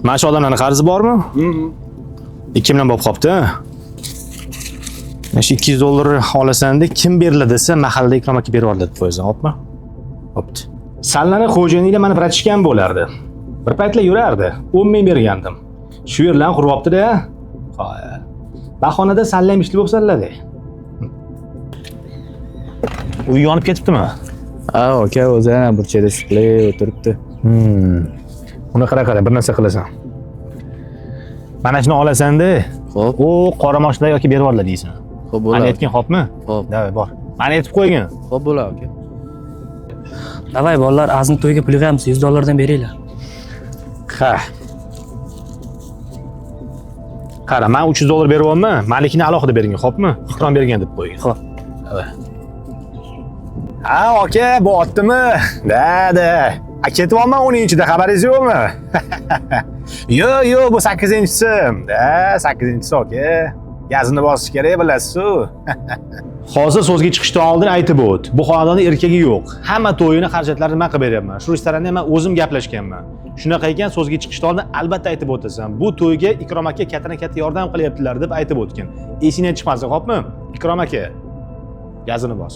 Mana shu odamlarning qarzi bormi? 2 million bo'lib qolibdi. Mana shu 200 dollar olasan-da, kim beriladi desa, mahallada Ikrom aka berib yuboradi deb qo'yasan, hopmi? Hopti. Sanlarni xo'jayininglar mani bratishgan bo'lardi. Bir paytlar yurardi. 10 ming bergandim. Shu yerlarni qurib-da. Qo'y. Bahonada sallam ishli bo'libsanlar-da. Uy yonib ketibdimi? Ha, aka o'zi yana burchakda siqilib o'tiribdi. Uni qara qara, bir narsa qilasan. Mana shuni olasan-da. Xo'p. U qora moshinalar yoki berib yuboriladi deysan. Xo'p Mani bo'ladi. aytgin, xo'pmi? Xo'p. Davay, bor. Mani aytib qo'ygin. Xo'p bo'ladi aka. Davay bolalar, azni to'yga pul yig'amiz, 100 dollardan beringlar. Ha. Qara, men 300 dollar beryapman. Malikni alohida bergin, xo'pmi? Ikrom bergan deb qo'ygin. Xo'p. Davay. Ha, aka, bu otdimi? Da, da. A ketyapman 10-da, xabaringiz yo'qmi? Yo'q, yo'q, bu 8-inchisi. Da, 8-inchisi aka. Gazini bosish kerak, bilasiz-ku. Hozir so'zga chiqishdan oldin aytib o't. Bu xonadonda erkagi yo'q. Hamma to'yini xarajatlarini men qilib beryapman. Shu restoranda men o'zim gaplashganman. Shunaqa ekan so'zga chiqishdan oldin albatta aytib o'tasan. Bu to'yga Ikrom aka kattani katta yordam qilyaptilar deb aytib o'tgin. Esingdan chiqmasin, xo'pmi? Ikrom aka, gazini bos.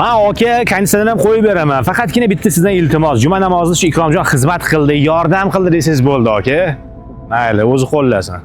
Ma aka, konditsioner ham qo'yib beraman. Faqatgina bitta sizdan iltimos. Juma namozida shu Ikromjon xizmat qildi, yordam qildi desangiz bo'ldi, aka. Mayli, o'zi qo'llasin.